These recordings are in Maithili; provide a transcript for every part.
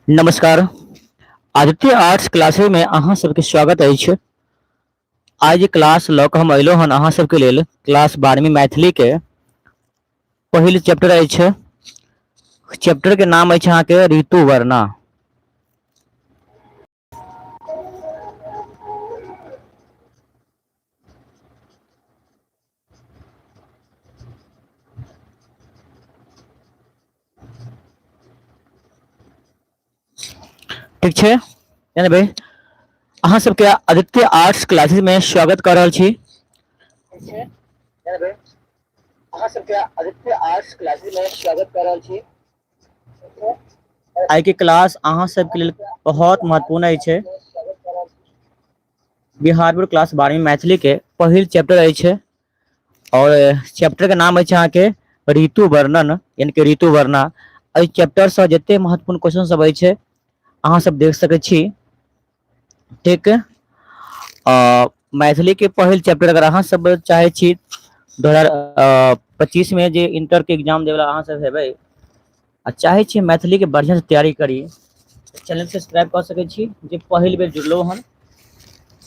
नमस्कार। आदित्य आर्ट्स क्लासेज में अहाँ सबके स्वागत अछि। आइ जे क्लास लऽ कऽ हम अयलहुँ हन अहाँ सबके लेल क्लास 12वीं मैथिली के पहिल चैप्टर अछि। चैप्टर के नाम अछि अहाँके ऋतु वर्णा। ठीक छै, यानी भाई अहाँ सबके आदित्य आर्ट्स क्लासेज में स्वागत कर रहल छी। अहाँ सबके आदित्य आर्ट्स क्लासेज में स्वागत कर रहल छी। आइ के क्लास अहाँ सबके लेल बहुत महत्वपूर्ण अछि। बिहार बोर्ड क्लास 12वीं मैथिली के पहिल चैप्टर अछि और चैप्टर के नाम अछि अहाँके ऋतु वर्णन, यानी कि ऋतु वर्णा। एहि चैप्टर से जते महत्वपूर्ण क्वेश्चन सब अछि अहाँ सब देख सकै छी। ठीक, मैथिली के पहिल चैप्टर अगर अहाँ सब चाहे छी 2025 में जे इंटर के एग्जाम देवला अहाँ सब हेबै आ चाहे छी मैथिली के बढ़िया से तैयारी करी, चैनल सब्सक्राइब कर सकै छी जे पहिल बेर जुड़लो हन,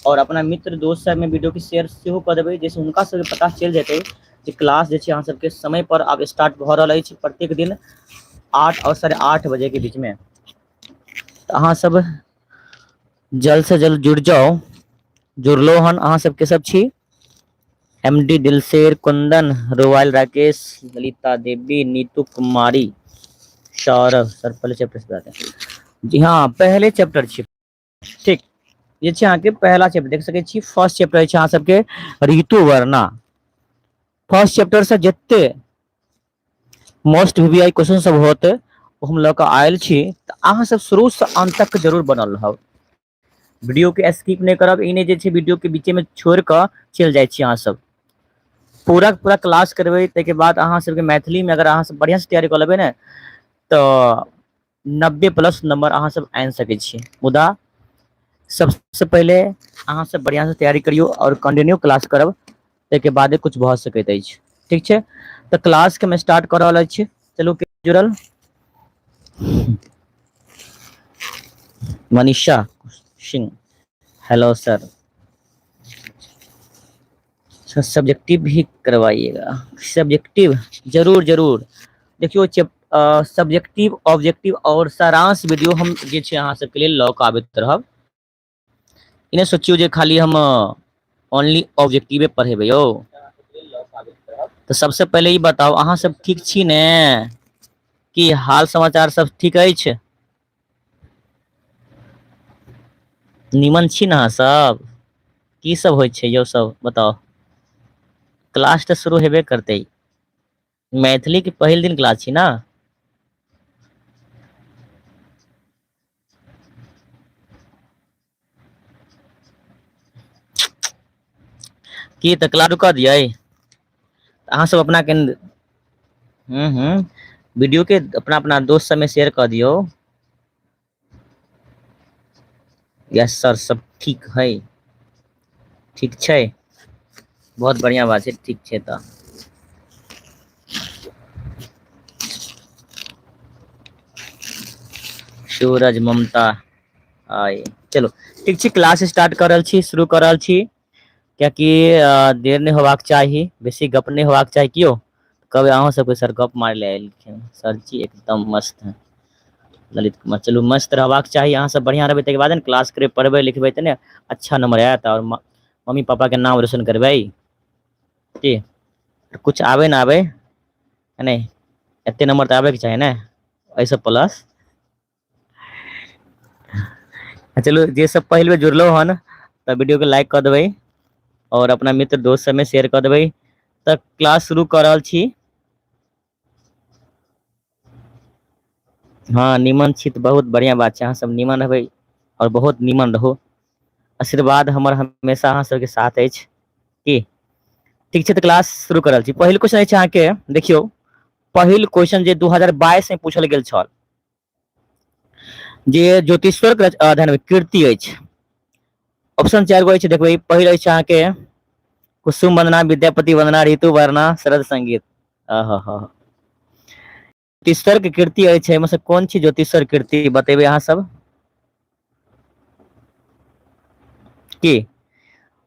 और अपना मित्र दोस्त सब में वीडियो के शेयर सेहो कऽ देबै जैसे हुनका सबके पता चलि जेतै जे क्लास जे छै अहाँ सबके समय पर आब स्टार्ट भऽ रहल अछि प्रत्येक दिन 8 और 8:30 बजे के बीच में। तऽ अहाँ सब जल्द से जल्द जुड़ जाउ। जुड़लो हन अहाँ सबके सब छी एम डी दिलशेर, कुंदन, रोवाइल राकेश, ललिता देवी, नीतू कुमारी, सौरभ सर। पहले चैप्टर से बताते हैं जी। हाँ, पहले चैप्टर छी। ठीक, ये छै अहाँके पहला चैप्टर, देख सकै छी फर्स्ट चैप्टर छै अहाँ सबके ऋतु वर्णा। फर्स्ट चैप्टर से जते मोस्ट वीवीआई क्वेश्चन सब होत ओ हम लऽ कऽ आयल छी, तऽ अहाँ सब शुरू से अंत तक जरूर बनल रहब। वीडियो के स्किप नहि करब, ई नहि जे छै वीडियो के बीचे में छोड़ि कऽ चलि जाइ छी। अहाँ सब पूरा पूरा क्लास करबै, ताहिके बाद अहाँ सबके मैथिली में अगर अहाँ सब बढ़िया से तैयारी कऽ लेबै ने तऽ 90 प्लस नंबर अहाँ सब आनि सकै छी। मुदा सबसे पहिले अहाँ सब बढ़िया से तैयारी करियौ और कंटिन्यू क्लास करब, ताहिके बादे कुछ भऽ सकैत अछि। ठीक छै, तऽ क्लास के हम स्टार्ट कऽ रहल अछि। चलू, के जुड़ल? Manisha Singh, hello sir. Sir subjective भी करवाइएगा। सब्जेक्टिव जरूर जरूर। देखियौ, सब्जेक्टिव, ऑब्जेक्टिव और सारांश वीडियो हम जे छै अहाँ सबके लेल लऽ कऽ आबैत रहब। ई नहि सोचियौ जे खाली हम ओनली ऑब्जेक्टिवे पढ़ेबै यौ। तऽ सबसे पहिले ई बताउ अहाँ सब ठीक छी ने? की हाल समाचार सब ठीक अछि? निमन छी ने अहाँ सब? की सब होइ छै यौ सब बताउ? क्लास तऽ शुरू हेबे करतै, मैथिली के पहिल दिन क्लास छी ना? की तऽ क्लास रुकऽ दियै? अहाँ सब अपना के वीडियो के अपना अपना दोस्त सबमे शेयर कऽ दियौ। यस सर, सब ठीक है? ठीक छै, बहुत बढ़िया बात छै। ठीक छै, तऽ सूरज ममता आइ चलू ठीक छै, क्लास स्टार्ट कर रहल छी, शुरू कर रहल छी, कियाकि देर नहि होबाक चाही, बेसी गप नहि होबाक चाही। कियो कहबै अहाँ सबके सर गप मारै लए एलखिन? सर जी एकदम मस्त है। ललित कुमार, चलू मस्त रहबाक चाही। अहाँ सब बढ़िआँ रहबै ताहिके बाद ने क्लास करबै, पढ़बै लिखबै तऽ ने अच्छा नंबर आयत आओर मम्मी पापा के नाम रोशन करबै। की कुछ आबै ना आबै, नहि एते नंबर तऽ आबैके चाही ने, एहिसँ प्लस। चलू, जे सब पहिल बेर जुड़लो हन तऽ वीडियो के लाइक कऽ देबै और अपना मित्र दोस्त सबमे शेयर कऽ देबै। तऽ क्लास शुरू कऽ रहल छी। हँ, निमन छी तऽ बहुत बढ़िआँ बात छै। अहाँ सब निमन रहबै आओर बहुत निमन रहू। आशीर्वाद हमर हमेशा अहाँ सबके साथ अछि। की ठीक छै, तऽ क्लास शुरू कर रहल छी। पहिल क्वेश्चन अछि अहाँके, देखियौ, पहिल क्वेश्चन जे 2022 मे पूछल गेल छल जे ज्योतिश्वर के अध्ययन कीर्ति अछि। ऑप्शन चारि गो अछि, देखबै। पहिल अछि अहाँके कुसुम वंदना, विद्यापति वंदना, ऋतु वर्णा, शरद संगीत। आहा हा। ज्योतिषर के कृति अछि एहिमे से कोन छी ज्योतिषर कृति बतेबै अहाँ सब की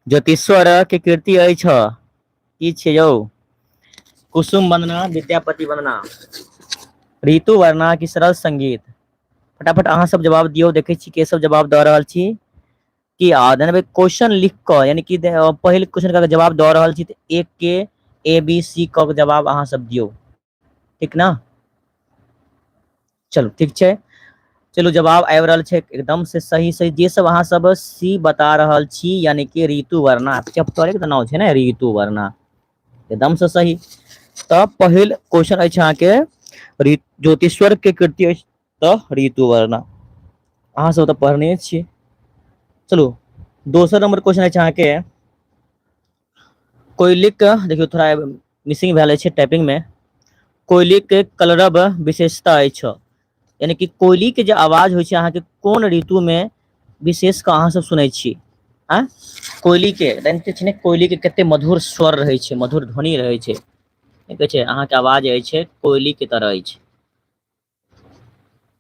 ज्योतिश्वर के कृति अछि की छियै यौ कुसुम वन्दना विद्यापति वन्दना ऋतु वर्णा की सरल संगीत फटाफट अहाँ सब जवाब दियौ देखै छी के सब जवाब दऽ रहल छी की आ क्वेश्चन लिख कऽ यानी कि पहिल क्वेश्चन के जवाब दऽ रहल छी तऽ एक के ए बी सी कऽ जवाब अहाँ सब दियौ ठीक ना चलू ठीक छै चलू जवाब आबि रहल छै एकदम से सही सही जे सब अहाँ सब सी बता रहल छी यानी कि ऋतु वर्णा चैप्टरे के नाम छै ने ऋतु वर्णा एकदम से सही तऽ पहिल क्वेश्चन अछि अहाँके ज्योतिश्वर के कृति अछि तऽ ऋतु वर्णा अहाँ सब तऽ पढ़ने छियै चलू दोसर नंबर क्वेश्चन अछि अहाँके कोयलिक देखियौ थोड़ा मिसिंग भेल अछि टाइपिंग में कोयलिक के कलरव विशेषता अछि यानी कि कोयली के जे आवाज होइ छै अहाँके कोन ऋतु में विशेष कऽ अहाँ सब सुनै छी आँय कोयली के जानिते छी ने कोयली के कते मधुर स्वर रहै छै मधुर ध्वनि रहै छै कहै छै अहाँके आवाज अछि कोयली के तरह अछि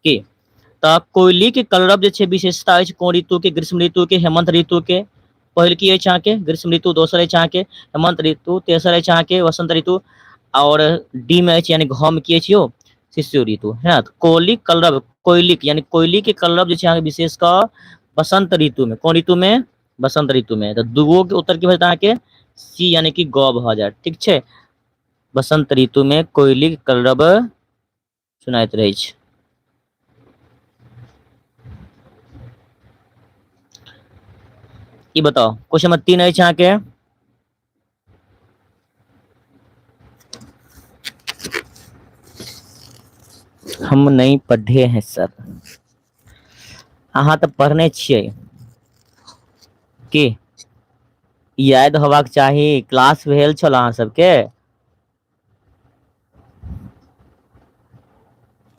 की तऽ कोयली के कलरव जे छै विशेषता अछि कोन ऋतु के ग्रीष्म ऋतु के हेमन्त ऋतु के पहिल की अछि अहाँके ग्रीष्म ऋतु दोसर अछि अहाँके हेमन्त ऋतु तेसर अछि अहाँके वसन्त ऋतु आओर डी मे अछि यानि घ मे की अछि यौ शिष्य ऋतु है कोलिक कलरव कोयलिक यानि कोयली के कलरव जे छै अहाँके विशेष कऽ बसंत ऋतु मे कोन ऋतु मे बसंत ऋतु मे तऽ दूगो के उत्तर की भऽ जेतै अहाँके सी यानि कि ग भऽ जायत ठीक छै बसंत ऋतु मे कोयलिक कलरव सुनाइत रहै छै ई बताउ क्वेश्चन नंबर 3 अछि अहाँके हम नहीं पढ़े हैं सर अहाँ तऽ पढ़ने छियै की याद होबाक चाही क्लास भेल छल अहाँ सबके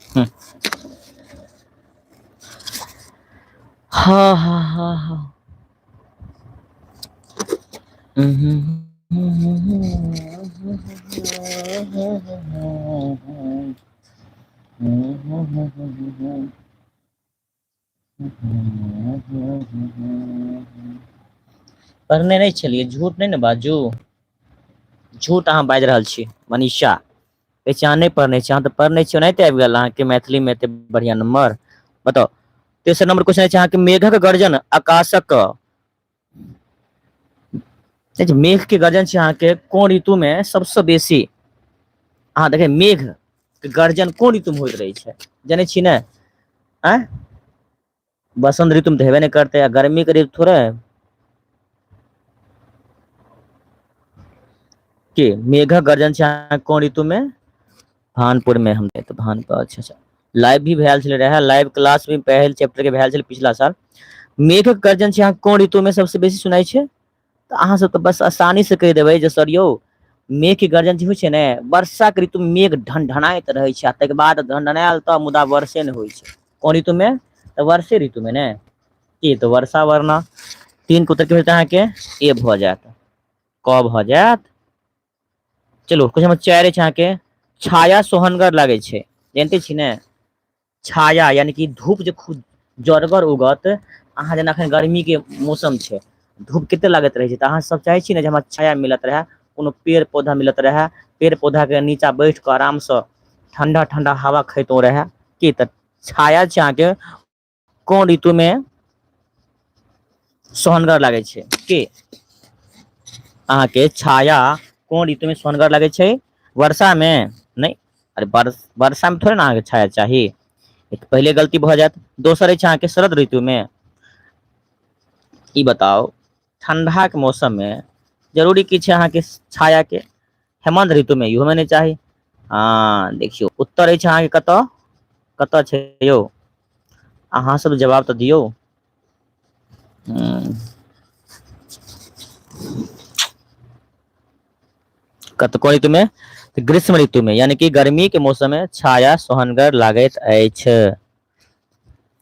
हूँ हँ हँ हँ हँ पढ़ने नहि छलियै झूठ नहि ने बाजू झूठ अहाँ बाजि रहल छी मनीषा कहै छी अहाँ नहि पढ़ने छी अहाँ तऽ पढ़ने छी ओनाहिते आबि गेल अहाँके मैथिलीमे एते बढ़िआँ नम्बर बताउ तेसर नम्बर क्वेश्चन अछि अहाँके मेघक गर्जन आकाशक मेघ के गर्जन छै अहाँके कोन ऋतु मे सबसँ बेसी अहाँ देखे मेघ के गर्जन कोन ऋतु मे होइत रहै छै जनै छी ने आँय बसंत ऋतु मे तऽ हेबे नहि करतै आ गर्मी के ऋतु थोड़े के मेघक गर्जन छै अहाँ कोन ऋतु मे भानपुर मे हम तऽ भानपुर अच्छा अच्छा लाइव भी भेल छलै रहए लाइव क्लास भी पहिल चैप्टर के भेल छलै पिछला साल मेघक गर्जन छै अहाँ कोन ऋतु मे सबसे बेसी सुनाइ छै तऽ अहाँ सब तऽ बस आसानी से कहि देबै जे सर यौ मेघ के गर्जन जे होइ छै ने वर्षा के ऋतु मे मेघ ढनढनाइत रहै छै आ ताहिके बाद ढनढनायल तऽ मुदा वर्षे नहि होइ छै कोन ऋतु मे तऽ वर्षे ऋतु मे ने की तऽ वर्षा वर्णा तीन के उत्तर की होयत अहाँके ए भऽ जायत क भऽ जायत चलू क्वेश्चन नंबर 4 अछि अहाँके छाया सोहनगर लागै छै जानिते छी ने छाया यानी कि धूप जे खूब जरगर उगत अहाँ जेना एखन गर्मीके मौसम छै धूप कते लागैत रहै छै तऽ अहाँ सब चाहै छी ने जे हमरा छाया मिलत रहए कोनो पेड़ पौधा मिलत रहए पेड़ पौधाके नीचा बैठ कऽ आरामसँ ठण्डा ठण्डा हवा खैतहुँ रहए की तऽ छाया छै अहाँके कोन ऋतुमे सोहनगर लागै छै की अहाँके छाया कोन ऋतुमे सोहनगर लागै छै वर्षामे नहि अरे वर्षामे थोड़े ने अहाँके छाया चाही एक पहिले गलती भऽ जायत दोसर अछि अहाँके शरद ऋतुमे ई बताउ ठण्डाके मौसममे जरूरी की छै अहाँके छायाके हेमन्त ऋतुमे इहोमे नहि चाही हँ देखियौ उत्तर अछि अहाँके कतऽ कतऽ छै यौ अहाँ सब जवाब तऽ दियौ हूँ कतको ऋतुमे ग्रीष्म ऋतुमे यानी कि गर्मी के मौसम मे छाया सोहनगर लागैत अछि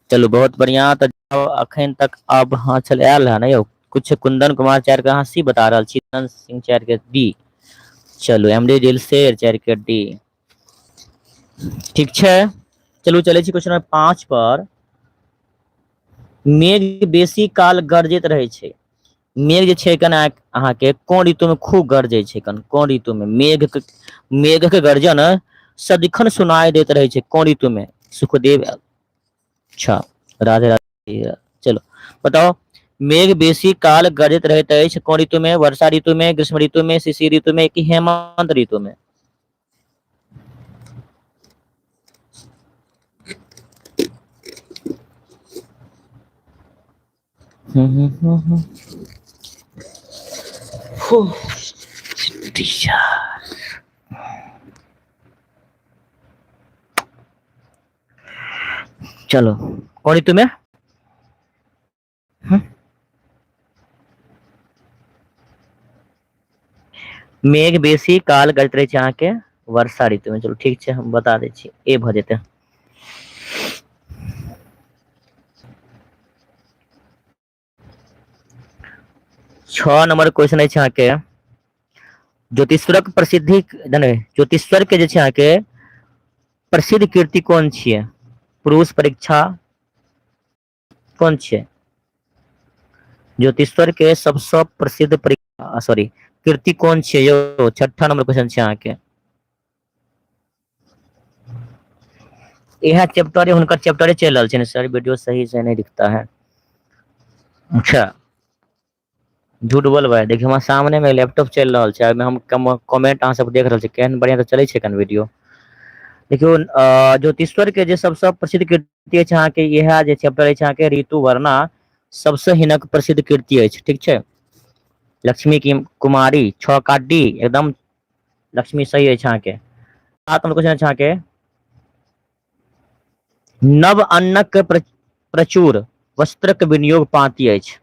चलू बहुत बढ़िया तऽ अखन तक अब हाँ चल आयल है ने यौ कुछ कुंदन कुमार चारि के अहाँ सी बता रहल छी चंद सिंह चारि के बी चलू एम डी दिल शेर चारि के डी ठीक छै, चलू चलै छी क्वेश्चन नंबर 5 पर। मेघ बेसी काल गरजैत रहै छै। मेघ जे छै कने अहाँके कोन ऋतु में खूब गरजै छै? कन कोन ऋतु में मेघक गर्जन सदिखन सुनाई दैत रहै छै? कोन ऋतु में? सुखदेव। अच्छा, राधे राधे। चलो बताओ, मेघ बेसी काल गरजैत रहैत अछि कोन ऋतु में? वर्षा ऋतु में, ग्रीष्म ऋतु में, शिशिर ऋतु में कि हेमंत ऋतु में? चलो, कोन ऋतु में? मेघ बेसी काल गरजैत रहै छै अहाँके वर्षा ऋतु में। चलू ठीक छै, हम बता दै छी, ए भऽ जेतै। 6 नंबर क्वेश्चन अछि अहाँके, ज्योतिश्वरक प्रसिद्धि, ज्योतिश्वर के जे छै अहाँके प्रसिद्ध कीर्ति कोन छियै? पुरुष परीक्षा कोन छियै? ज्योतिश्वर के सबसँ प्रसिद्ध परीक्षा सॉरी कीर्ति कोन छियै यौ? छठा नंबर क्वेश्चन छै अहाँके। इएह चैप्टरे हुनकर चैप्टरे चलि रहल छै ने सर, वीडियो सही से नहीं दिखता है। अच्छा झूठ बोलबै? देखियौ हमरा सामने मे लैपटॉप चलि रहल छै, ओहिमे हम कमेंट अहाँ सब देख रहल छी, केहन बढ़िया से चलै छै एखन वीडियो। देखियौ ज्योतिश्वर के जे सबसँ प्रसिद्ध कृति अछि अहाँके इएह जे चैप्टर अछि अहाँके ऋतु वर्णा, सबसँ हिनक प्रसिद्ध कृति अछि। ठीक छै, लक्ष्मी की कुमारी 6 काडी एकदम लक्ष्मी सही अछि अहाँके। 7 नंबर क्वेश्चन अछि अहाँके, नव अन्नक प्रचुर वस्त्रक विनियोग पाँति अछि।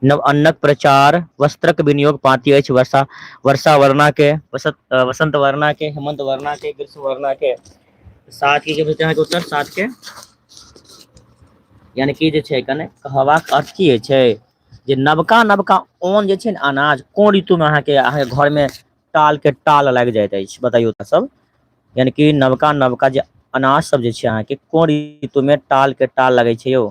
नव अन्नक प्रचार वस्त्रक विनियोग पाँति अछि वर्षा वर्षा वर्णा के, वसंत वर्णा के, हेमंत वर्णा के, ग्रीष्म वर्णा के। 7 के बचते अहाँके उत्तर 7 के, यानी कि जे छै कने कहबाक अर्थ की होइ छै जे नवका नवका अन्न जे छै ने अनाज कोन ऋतु में अहाँके अहाँके घर में टाल के टाल लागि जाइत अछि, बताइयो तऽ सब। यानी कि नवका नवका जे अनाज सब जे छै अहाँके कोन ऋतु में टाल के टाल लगै छै यौ?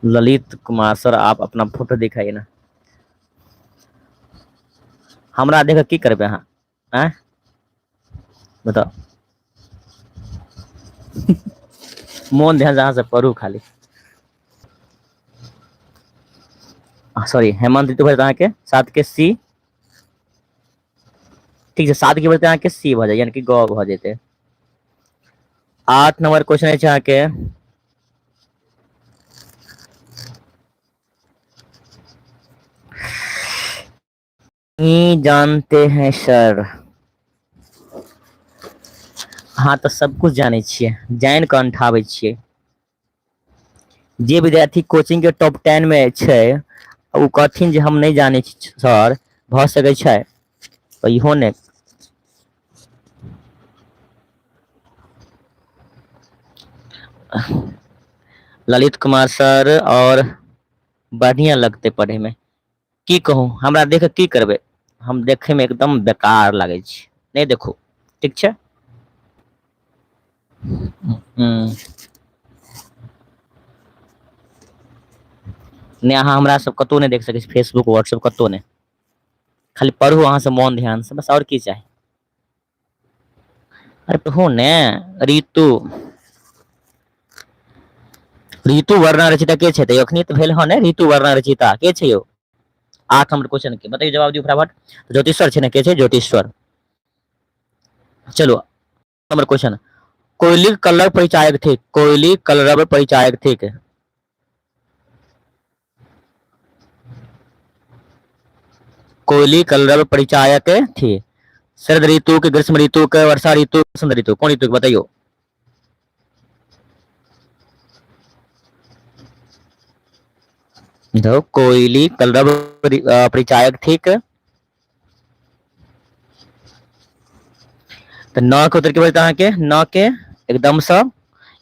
ललित कुमार सर आप अपना फोटो दिखाइए ना। हमरा देख की करबै अहाँ? आँय बताउ, मोन ध्यान से अहाँ सब पढ़ू खाली। सॉरी हेमंत ऋतु भऽ जेतै अहाँके 7 के सी। ठीक छै, 7 के बजते अहाँके सी भऽ जाय, यानी कि ग भऽ जेतै। 8 नंबर क्वेश्चन अछि अहाँके, नहीं जानते हैं सर। अहाँ तऽ सब कुछ जानै छियै, जानि कऽ अंठाबै छियै। जे विद्यार्थी कोचिंग के टॉप 10 में छै ओ कहथिन जे हम नहि जानै छी सर, भऽ सकै छै तऽ इहो ने। ललित कुमार सर और बढ़िया लगतै पढ़े में। की कहू, हमरा देख की करबै, हम देखे में एकदम बेकार लागै छै, नहि देखू। ठीक छै, नहि अहाँ हमरा सब कतहु नहि देख सकै छी, फेसबुक व्हाट्सएप कतहु नहि। खाली पढ़ू अहाँ सब मोन ध्यान से, बस और की चाही। अरे पढ़ू ने। ऋतु ऋतु वर्णा रचिता के छै? अखनी तऽ भेल हँ ने ऋतु वर्णा रचिता के छै यौ? 8 नंबर क्वेश्चन के बताइए, जवाब दियौ फटाफट। ज्योतिश्वर छै ने, के छै? ज्योतिश्वर। चलो नंबर क्वेश्चन, कोयली कलरव परिचायक थिक। कोयली कलरव परिचायक थिक। कोयली कलरव परिचायक थी। शरद ऋतु के, ग्रीष्म ऋतु के, वर्षा ऋतु, वसंत ऋतु, कोन ऋतु के बताइयो? कोयली कलरव परिचायक थिक। तऽ 9 के उत्तर की बजत अहाँके? 9 के एकदम सँ,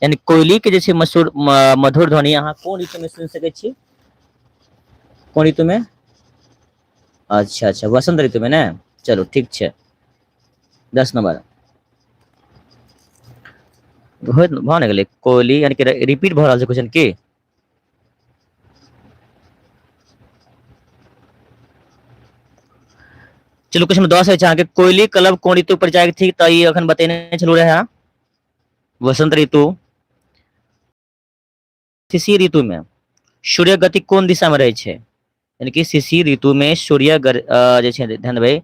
यानी कोयली के जे छै मधुर ध्वनि अहाँ कोन ऋतु में सुनि सकै छी? कोन ऋतुमे? अच्छा अच्छा, वसंत ऋतुमे ने। चलू ठीक छै। 10 नम्बर भऽ ने गेलै। कोयली यानी कि रिपीट भऽ रहल छै क्वेश्चन की? चलू क्वेश्चन 10 अछि अहाँके, कोयली कलब कोन ऋतु परिचायक थिक? तऽ ई अखन बतेने छलहुँ रहए, वसंत ऋतु। शिशिर ऋतु में सूर्य गति कोन दिशा में रहै छै? यानी कि शिशिर ऋतु में सूर्य जे छै, ध्यान देबै,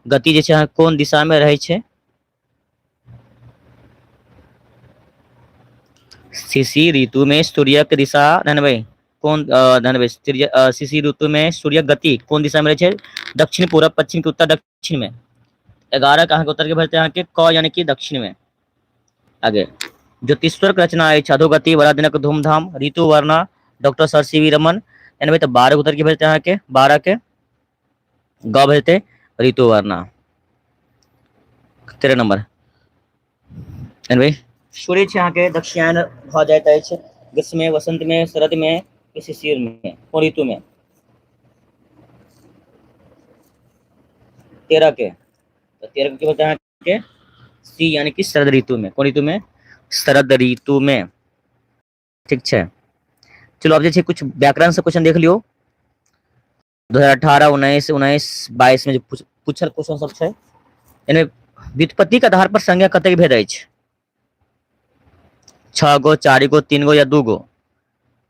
गति जे छै अहाँ कोन दिशा में रहै छै? शिशिर ऋतु में सूर्य के दिशा, ध्यान देबै, कोन, ध्यान देबै, शिशिर ऋतु में सूर्य गति कोन दिशा में रहै छै? दक्षिण, पूरब, पश्चिम के उत्तर? दक्षिण में। 11 के अहाँके उत्तर के भरतै अहाँके क, यानी कि दक्षिण में। आगे, ज्योतिश्वर के रचना अछि अधोगति, बड़ा दिनक धूमधाम, Ritu Varna, doctor sir C V Raman. एनबै तऽ 12 उत्तर की भेजतै अहाँके? 12 के ग भेजतै, ऋतु वर्णा। 13 नंबर एनबै, सूर्य छै अहाँके दक्षिणायन भऽ जाइत अछि ग्रीष्म में, वसंत में, शरद में कि शिशिर में? कोन ऋतु में? 13 के, तऽ 13 के की होतै अहाँके? सी, यानी कि शरद ऋतु में। कोन ऋतु में? शरद ऋतु में। ठीक छै। चलो आब जे छै कुछ व्याकरण से क्वेश्चन देख लियौ। 2018, 19, 19, 22 में जे पूछल क्वेश्चन सब छै। एने व्युत्पत्ति के आधार पर संज्ञा कतेक भेद अछि? 6 गो, 4 गो, 3 गो या 2 गो?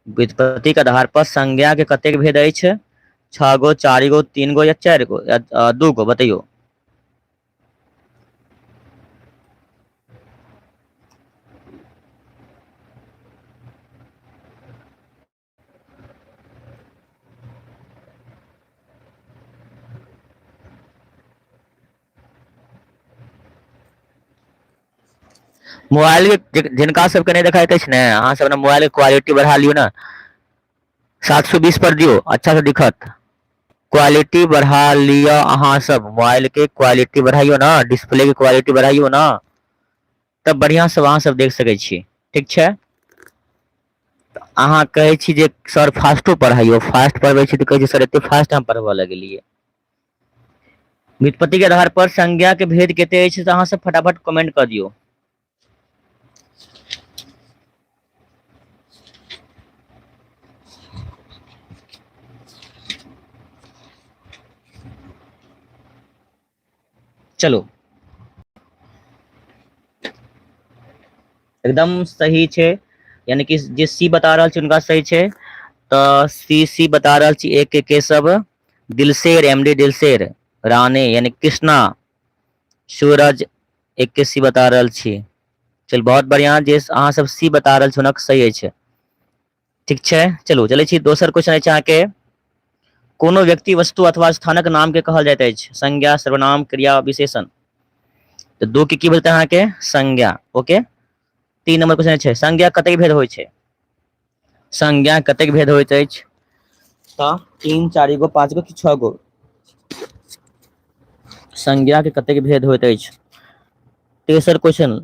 व्युत्पत्ति के आधार पर संज्ञा के कतेक भेद अछि? 6 गो, 4 गो, 3 गो या 4 गो या 2 गो? बतैयौ। मोबाइल के जिनका सबके नहि देखाइत अछि ने, अहाँ सब ने मोबाइल के क्वालिटी बढ़ा लियौ ने, 720 पर दियौ, अच्छा से दिखत। क्वालिटी बढ़ा लिअ अहाँ सब, मोबाइल के क्वालिटी बढ़ाइयो ने, डिस्प्ले के क्वालिटी बढ़ाइयो ने, तब बढ़िया से अहाँ सब देख सकै छी। ठीक छै। अहाँ कहै छी जे सर फास्टो पढ़ाइयो, फास्ट पढ़बै छी तऽ कहै छी सर एते फास्ट हम पढ़बऽ लगलियै। व्युत्पत्ति के आधार पर संज्ञा के भेद कते अछि, तऽ अहाँ सब फटाफट कमेंट कऽ दियौ। चलो एकदम सही छै, यानी कि जे सी बता रहल छी हुनका सही छै। तऽ सी सी बता रहल छी, ए के केशव, दिलशेर, एम डी दिलशेर, राणे यानी कृष्णा, सूरज, एक के सी बता रहल छी। चल बहुत बढ़िया, जे अहाँ सब सी बता रहल छी हुनक सही अछि। ठीक छै, चलू चलै छी। दोसर क्वेश्चन अछि अहाँके, कोनो व्यक्ति, वस्तु अथवा स्थानक नाम के कहल जाइत अछि? संज्ञा, सर्वनाम, क्रिया, विशेषण। तऽ 2 के की बोलते अहाँके? संज्ञा। ओके, 3 नंबर क्वेश्चन छै, संज्ञा कतेक भेद होइ छै? संज्ञा कतेक भेद होइत अछि? तऽ 3, 4 गो, 5 गो कि 6 गो? संज्ञा के कतेक भेद होइत अछि? तेसर क्वेश्चन,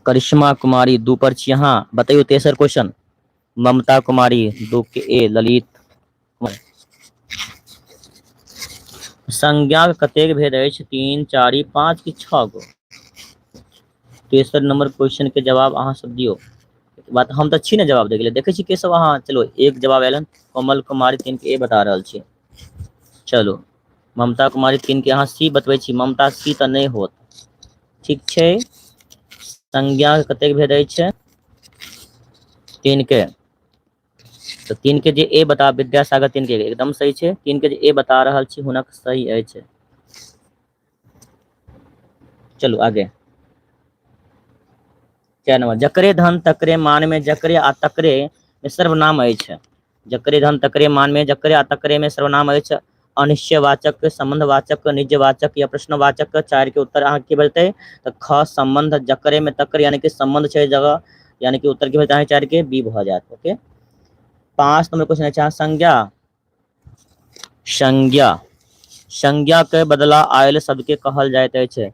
करिश्मा कुमारी 2 पर छी अहाँ, बतैयौ तेसर क्वेश्चन। ममता कुमारी 2 के ए, ललित कुमार। संज्ञा के कतेक भेद अछि? 3, 4, 5 कि 6 गो? तेसर नंबर क्वेश्चन के जवाब अहाँ सब दियौ। बात हम तऽ छी ने जवाब दै के लिए, देखै छी के सब अहाँ। चलो एक जवाब आयल हन, कोमल कुमारी 3 के ए बता रहल छी। चलो ममता कुमारी 3 के अहाँ सी बतबै छी, ममता सी तऽ नहि होत। ठीक छै, संज्ञा के कतेक भेद अछि? 3 के, तऽ 3 के जे ए बता, विद्यासागर 3 के एकदम सही छै। 3 के जे ए बता रहल छी हुनक सही अछि। चलू आगे, 4 नंबर, जकरे धन तकरे मान में जकरे आ तकरे में सर्वनाम अछि। जकरे धन तकरे मान में जकरे आ तकरे में सर्वनाम अछि। अनिश्चयवाचक, संबंधवाचक, निजवाचक या प्रश्नवाचक? 4 के उत्तर अहाँ की बजतै? तऽ ख संबंध, जकरे में तकरे यानी कि संबंध छै जगह, यानी कि उत्तर की बजतै अहाँ 4 के बी भऽ जायत। ओके, 5 नंबर क्वेश्चन अछि संज्ञा, संज्ञा, संज्ञा के बदला आयल शब्द के कहल जाइत अछि।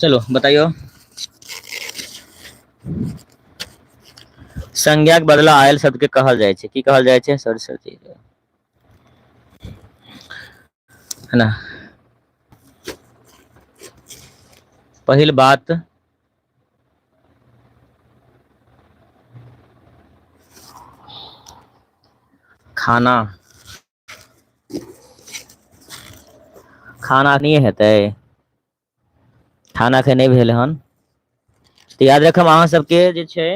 चलो बताइयो। संज्ञा के बदला आयल शब्द के कहल जाइ छै, की कहल जाइ छै? सर सर जी, है ना। पहिल बात खाना, खाना नहि हेतै, खाना एखन नहि भेल हन। तऽ याद रखब अहाँ सबके जे छै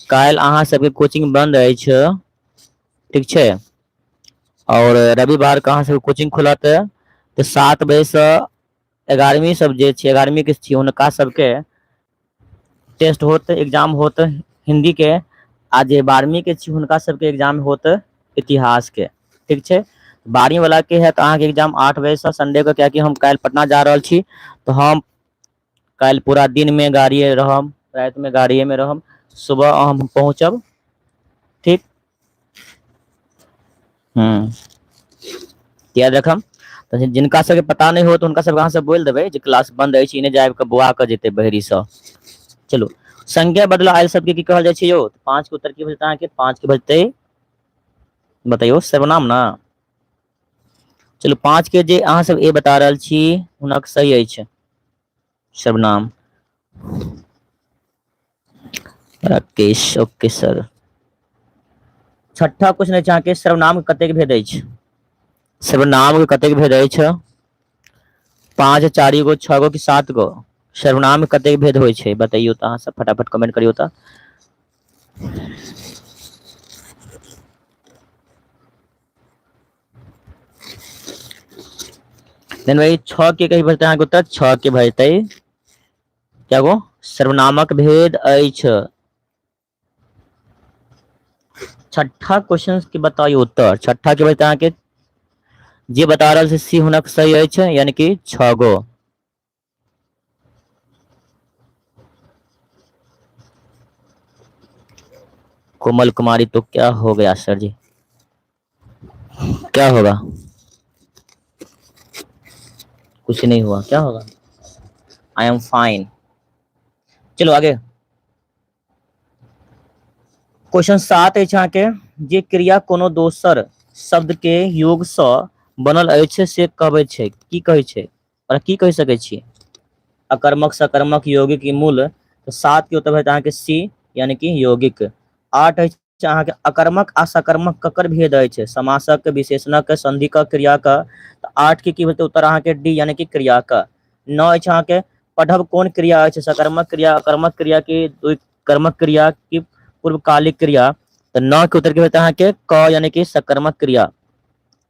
काल्हि अहाँ सबके कोचिंग बंद अछि, ठीक छै। आओर रविवार के अहाँ सबके कोचिंग खुलत तऽ 7 बजे से 11वीं सब जे छै, 11वीं के छी हुनका सबके टेस्ट होत, एग्जाम होत हिंदी के, आ जे 12वीं के छी हुनका सबके एग्जाम होत इतिहास के, ठीक छै। 12वीं वाला के है तऽ अहाँके एग्जाम 8 बजे से संडे के, कियाकि हम काल्हि पटना जा रहल छी तऽ हम काल्हि पूरा दिन में गाड़िए रहब, राति में गाड़िए में रहब, सुबह हम पहुँचब, ठीक। याद रखब। तऽ जिनका सबके पता नहि हो तऽ हुनका सबके अहाँ सब बोलि देबै जे क्लास बंद अछि, ई नहि जे आबि कऽ बौआ कऽ जेतै बहरीसँ। चलू संज्ञा बदला आयल सबके की कहल जाइ छै यौ? 5 के उत्तर की भजतै अहाँके? 5 के भजतै बतैयौ सर्वनाम ना। चलू 5 के जे अहाँ सब ए बता रहल छी हुनक सही अछि सर्वनाम। Rakesh okay sir. छठा क्वेश्चन अछि अहाँके, सर्वनाम के कतेक भेद अछि? सर्वनाम के कतेक भेद अछि? 5, 4 गो, 6 गो कि 7 गो? सर्वनाम के कतेक भेद होइ छै बतैयौ तऽ अहाँ सब फटाफट कमेंट करियौ तऽ। देन भाई 6 के कही भजतै अहाँके उत्तर? 6 के भजतै क्या गो सर्वनामक भेद अछि। छठा क्वेश्चन के बताइयो उत्तर। छठा के बजतै अहाँके जे बता रहल छै सी हुनक सही अछि, यानी कि 6 गो। कोमल कुमारी तो क्या हो गया सर जी, क्या होगा? कुछ नहीं हुआ, क्या होगा? I am fine. चलो आगे क्वेश्चन 7 अछि अहाँके, जे क्रिया कोनो दोसर शब्द के योग सँ बनल अछि से कहबै छै, की कहै छै और की कहि सकै छी? अकर्मक, सकर्मक, यौगिक की मूल। तऽ 7 के उत्तर भऽ जेतै अहाँके सी, यानी कि यौगिक। 8 अछि अहाँके अकर्मक आ सकर्मक ककर भेद अछि? समासक, विशेषणक, संधिक, क्रियाक। तऽ 8 के की भेटतै उत्तर अहाँके डी, यानी कि क्रियाक। 9 अछि अहाँके पढ़ब कोन क्रिया अछि? सकर्मक क्रिया, अकर्मक क्रिया की कर्मक क्रिया की पूर्वकालिक क्रिया? तऽ 9 के उत्तर की भेटतै अहाँके क, यानी कि सकर्मक क्रिया।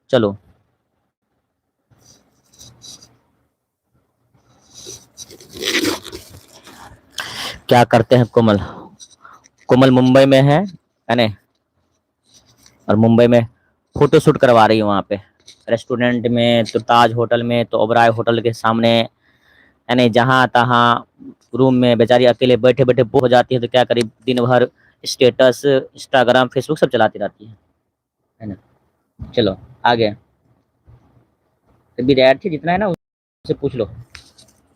चलो क्या करते हैं कोमल? कोमल मुंबई में है, है ने? और मुंबई में फोटो शूट करवा रही है वहां पे रेस्टोरेंट में, तो ताज होटल में, तो ओबराय होटल के सामने, यानी जहां तहां रूम में बेचारी अकेले बैठे बैठे बोर हो जाती है, तो क्या करी, दिन भर स्टेटस, इंस्टाग्राम, फेसबुक सब चलाती रहती है, है ना। चलो आगे, तो विद्यार्थी जितना है ना उससे पूछ लो।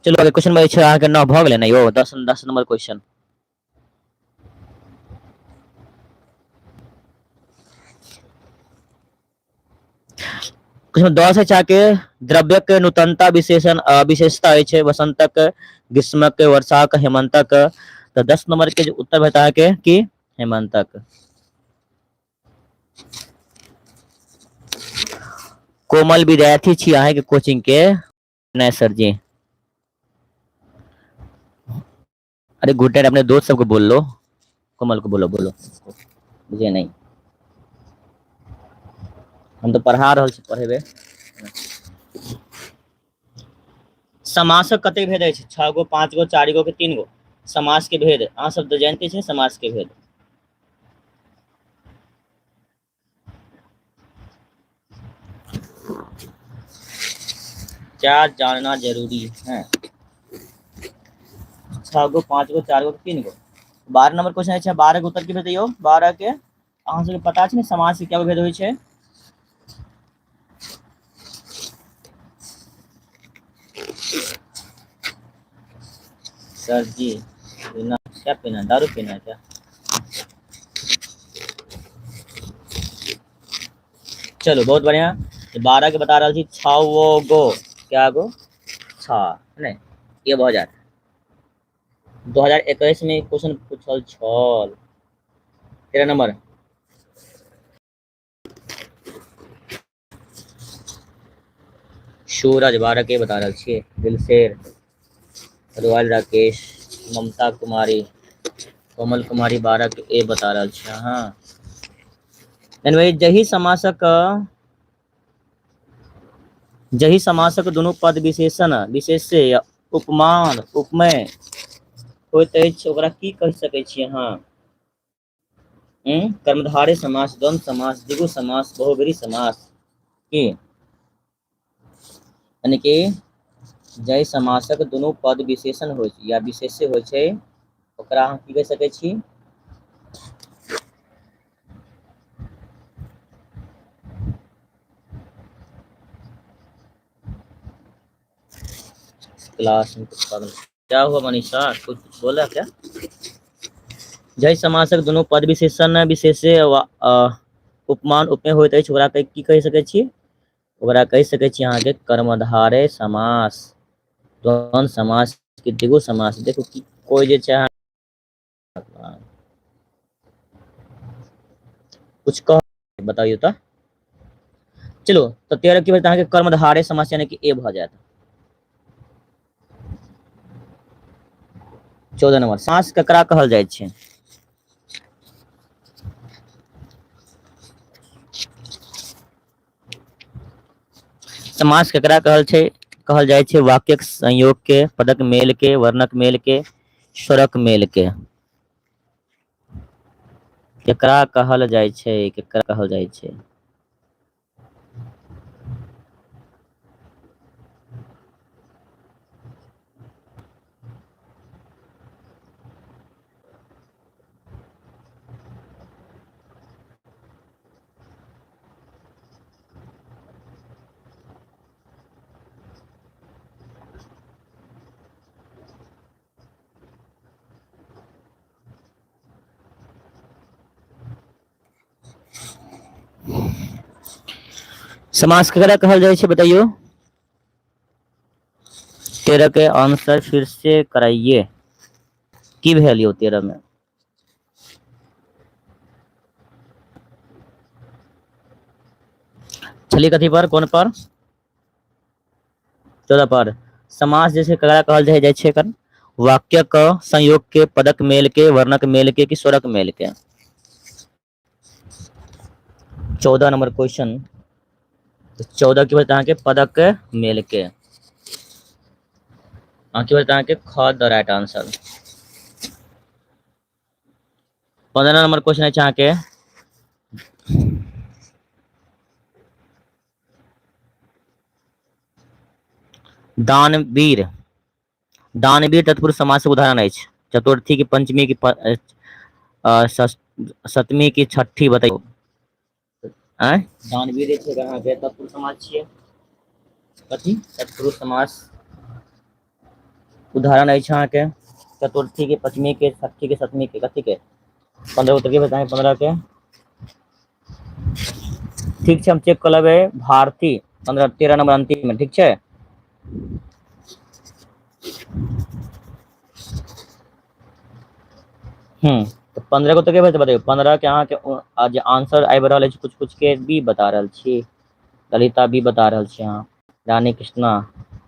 चलो आगे क्वेश्चन नंबर 6 अहाँके 9 भऽ गेलै ने यौ, 10 नंबर क्वेश्चन। क्वेश्चन 10 अछि अहाँके, द्रव्यक नूतनता विशेषण विशेषता अछि वसंतक, ग्रीष्मक, वर्षाक, हेमंतक। तऽ 10 नंबर के जे उत्तर भेटत अहाँके की हेमंतक। कोमल विद्यार्थी छी अहाँके कोचिंग के? नहीं सर जी। अरे गुड नाइट अपने दोस्त सबको बोल लो, कोमल को बोलो, बोलो मुझे नहीं, हम तो पढ़ा रहल छी, पढ़ेबे। समासक कतेक भेद अछि? 6 गो, 5 गो, 4 गो कि 3 गो? समास के भेद अहाँ सब तऽ जानते छी समास के भेद। क्या जानना जरूरी है? 6 गो, 5 गो, 4 गो, 3 गो। 12 नंबर क्वेश्चन अछि, 12 के उत्तर की भेटैयो? 12 के अहाँ सबके पता छै ने समास के क्या भेद होइ छै? सर जी पीना क्या पीना, दारू पीना है क्या? चलो बहुत बढ़िया। 12 के बता रहल छी छओ गो, क्या गो? छओ नहि, ये भऽ जायत। 2021 में क्वेश्चन पूछल छल। 13 नंबर सूरज 12 के बता रहल छियै। दिलशेर, रॉयल राकेश, ममता कुमारी, कोमल कुमारी 12 के ए बता रहल छी अहाँ। एनवे जहि समासक दुनू पद विशेषण विशेष्य या उपमान उपमेय होइत अछि ओकरा की कहि सकै छी अहाँ? कर्मधारय समास, द्वंद्व समास, द्विगु समास, बहुव्रीहि समास की? यानी कि जाहि समासक दुनू पद विशेषण होइ छै या विशेष्य होइ छै ओकरा अहाँ की कहि सकै छी? क्लास में कुछ पागल क्या हुआ मनीषा, कुछ कुछ बोला क्या? जाहि समासक दुनू पद विशेषण विशेष्य वा उपमान उपमेय होइत अछि ओकरा की कहि सकै छी? ओकरा कहि सकै छी अहाँके कर्मधारय समास, द्वंद्व समास कि द्विगु समास। देखू कि कोइ जे छै कुछ कह बताइयो तऽ। चलो तऽ 13 की अहाँके कर्मधारय समास यानी कि ए भऽ जायत। 14 नंबर साँस ककरा कहल जाइ छै? समास ककरा कहल छै? कहल जाइ छै वाक्यक संयोग के, पदक मेल के, वर्णक मेल के, स्वरक मेल के। केकरा कहल जाइ छै? केकरा कहल जाइ छै? समास केकरा कहल जाइ छै बताइयो? 13 के आंसर फिर से कराइए। की भेल यौ 13 में? छलिए कथी पर, कोन पर? 14 पर। समास जे छै ककरा कहल जाइ छै? एकर वाक्यक संयोग के, पदक मेल के, वर्णक मेल के कि स्वरक मेल के? 14 नंबर क्वेश्चन, 14 की बचत अहाँके पदक मेल के, अहाँके बचत अहाँके ख द राइट आंसर। 15 नंबर क्वेश्चन अछि अहाँके दानवीर। दानवीर तत्पुरुष समास उदाहरण अछि। चतुर्थी की पंचमी की सप्तमी की छठी बताइयो। आँय दानवीर जे छै अहाँके तत्पुरुष समास छियै। कथी तत्पुरुष समास उदाहरण अछि अहाँके चतुर्थी के, पंचमी के, षष्ठी के, सप्तमी के, कथी के? 15 उत्तर के बताएं 15 के। ठीक छै, हम चेक कऽ लेबै। भारती 15 13 नंबर अंतिम में, ठीक छै? तऽ 15 को तऽ के बतेबै? 15 के अहाँके जे आंसर आबि रहल अछि कुछ कुछ के बी बता रहल छी, ललिता बी बता रहल छी अहाँ, रानी कृष्णा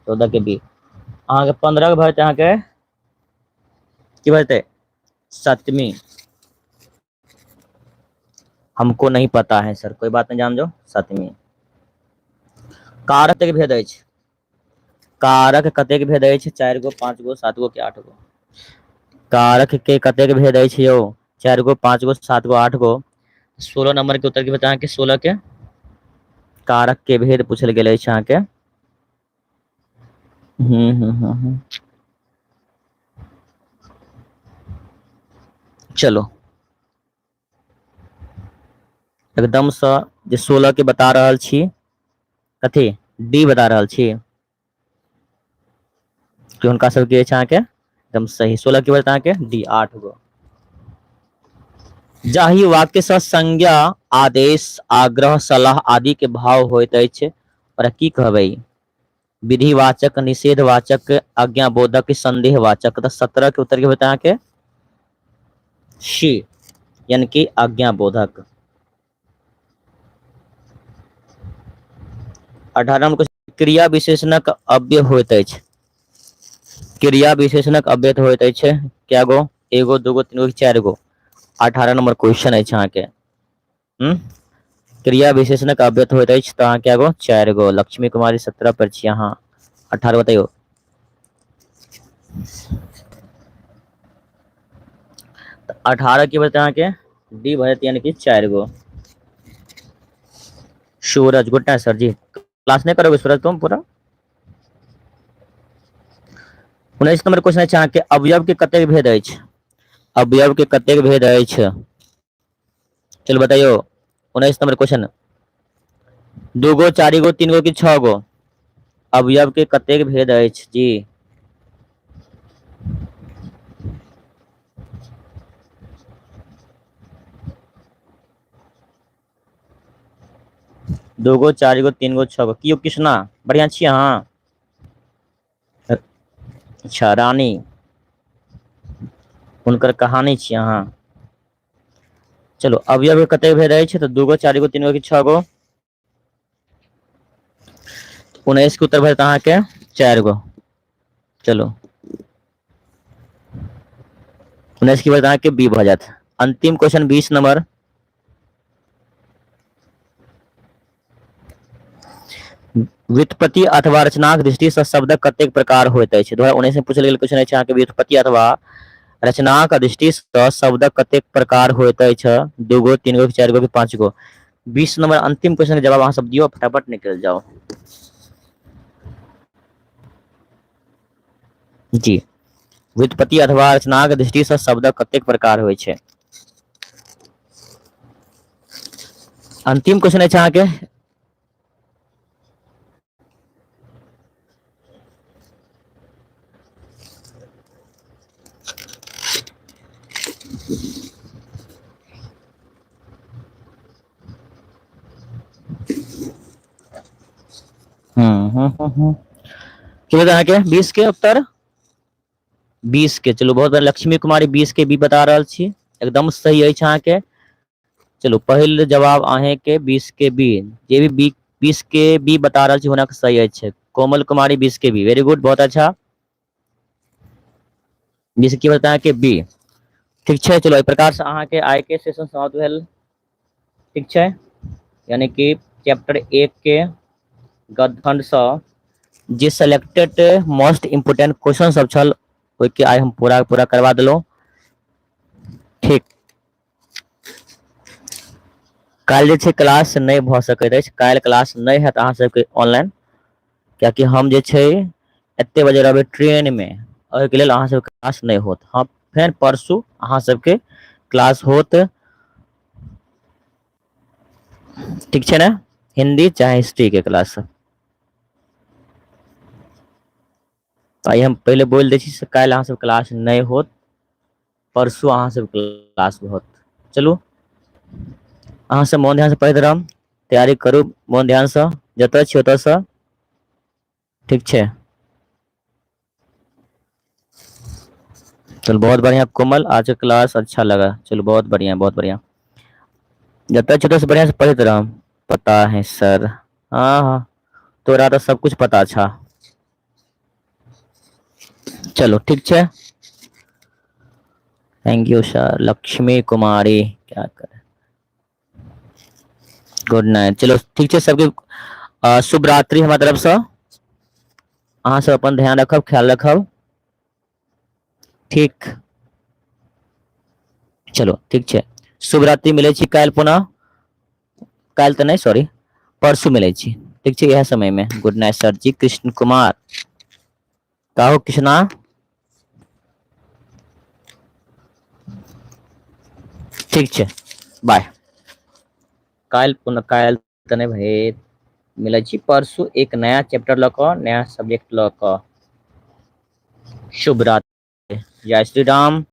14 के बी। अहाँके 15 के भऽ जेतै अहाँके की भऽ जेतै? सप्तमी। हमको नहीं पता है सर, कोई बात नहीं, जान जाओ सप्तमी। कारक कतेक भेद अछि? कारक कतेक भेद अछि? 4 गो, 5 गो, 7 गो कि 8 गो? कारक के कतेक भेद अछि यौ? 4 गो, 5 गो, 7 गो, 8 गो। 16 नंबर के उत्तर की बता अहाँके 16 के कारक के भेद पूछल गेल अछि अहाँके। चलो एकदम से जे 16 के बता रहल छी कथी डी बता रहल छी कि हुनका सबके अछि अहाँके एकदम सही। 16 के बाद अहाँके डी, 8 गो। जाहि वाक्य सँ संज्ञा, आदेश, आग्रह, सलाह आदि के भाव होइत अछि, ओकरा की कहबै? विधिवाचक, निषेधवाचक, आज्ञाबोधक, संदेहवाचक। तऽ 17 के उत्तर की होयत अहाँके? सी, यानी कि आज्ञाबोधक। 18 क्वेश्चन, क्रिया विशेषणक अव्यय होइत अछि। क्रिया विशेषणक अव्यय होइत अछि क्या गो? एगो, दूगो, तीन गो, चारि गो। 18 नंबर क्वेश्चन अछि अहाँके। हम्म क्रिया विशेषणक अव्यय होइत अछि तऽ अहाँ क्या गो? चारि गो। लक्ष्मी कुमारी 17 पर छी अहाँ। 18 बतैयौ। 18 की बचत अहाँके? डी भऽ जायत, यानी कि चारि गो। सूरज, गुड नाइट सर जी। क्लास नहीं करोगे सूरज तुम पूरा? 19 नंबर क्वेश्चन अछि अहाँके, अवयव के कतेक भेद अछि? अवयव के कतेक भेद अछि? चलू बताइयो। 19 नंबर क्वेश्चन, दू गो, चारि गो, तीन गो कि छह गो? अवयव के कतेक भेद अछि जी? दू गो, चारि गो, तीन गो, छह गो। कियो कृष्णा, बढ़िया छी अहाँ? अच्छा रानी, हुनकर कहानी छी अहाँ। चलू, अवयव के कतेक भेद अछि? तऽ दू गो, चारि गो, तीन गो कि छह गो? 19 के उत्तर भेट अहाँके चारि गो। चलू, 19 के बाद अहाँके बी भऽ जायत। अंतिम क्वेश्चन 20 नंबर, व्युत्पत्ति अथवा रचनाक दृष्टि सँ शब्दक कतेक प्रकार होइत अछि? 2019 में पूछल गेल क्वेश्चन अछि अहाँके, व्युत्पत्ति अथवा रचनाक दृष्टि सँ शब्दक कतेक प्रकार होइत अछि? दू गो, तीन गो, चारि गो कि पाँच गो? 20 नंबर अंतिम क्वेश्चन के जवाब अहाँ सब दियौ, फटाफट निकल जाओ जी। व्युत्पत्ति अथवा रचनाक दृष्टि सँ शब्दक कतेक प्रकार होइ छै? अंतिम क्वेश्चन अछि अहाँके। हम्म हम्म हम्म हम्म। की भेल अहाँके 20 के उत्तर? 20 के। चलू, बहुत बढ़िया। लक्ष्मी कुमारी 20 के बी बता रहल छी, एकदम सही अछि अहाँके। चलू, पहिल जवाब अहाँके 20 के बी। जे भी बी 20 के बी बता रहल छी, हुनक सही अछि। कोमल कुमारी 20 के बी, वेरी गुड, बहुत अच्छा। 20 की बता अहाँके बी। ठीक छै, चलो, एहि प्रकार से अहाँके आइ के सेशन समाप्त भेल। ठीक छै, यानी कि चैप्टर 1 के गद्यखंड सँ जे सेलेक्टेड मोस्ट इम्पोर्टेंट क्वेश्चन सब छल, ओहिके आइ हम पूरा पूरा करवा देलहुँ। ठीक, काल्हि जे छै क्लास नहि भऽ सकैत अछि। काल्हि क्लास नहि हैत अहाँ सबके ऑनलाइन, कियाकि हम जे छै एते बजे रहबै ट्रेनमे, ओहिके लेल अहाँ सबके क्लास नहि होत। हँ, फेर परसू अहाँ सबके क्लास होत। ठीक छै ने? हिंदी चाहे हिस्ट्री के क्लास। तऽ आइ हम पहिले बोलि दै छी से काल्हि अहाँ सब क्लास नहि होत, परसू अहाँ सब क्लास होत। चलू, अहाँ सब मोन ध्यान से पढ़ैत रहब, तैयारी करू मोन ध्यान से, जतऽ छी ओतऽसँ। ठीक छै, चल, बहुत बढ़िया कोमल, आज के क्लास अच्छा लगा। चलो, बहुत बढ़िया, बहुत बढ़िया। जतऽ छी ओतऽ से बढ़िया से पढ़ैत रहब। पता है सर। हाँ हाँ, तोरा तऽ सब कुछ पता छा। चलो, ठीक छै। Thank you sir. Lakshmi Kumari क्या करे? Good night. चलो, ठीक छै, सबके शुभ रात्रि हमरा तरफसँ। अहाँ सब अपन ध्यान रखब, ख्याल रखब। ठीक, चलो, ठीक छै, शुभ रात्रि। मिलै छी काल्हि पुनः। काल्हि तऽ नहि, सॉरी, परसू मिलै छी। ठीक छै, इएह समयमे। गुड नाइट सर जी। कृष्ण कुमार कहो, कृष्णा। ठीक छै, बाय। काल्हि पुनः, काल्हि तऽ नहि भे, मिलै छी परसू एक नया चैप्टर लऽ कऽ, नया सब्जेक्ट लऽ कऽ। शुभ रात्रि। जय श्री राम।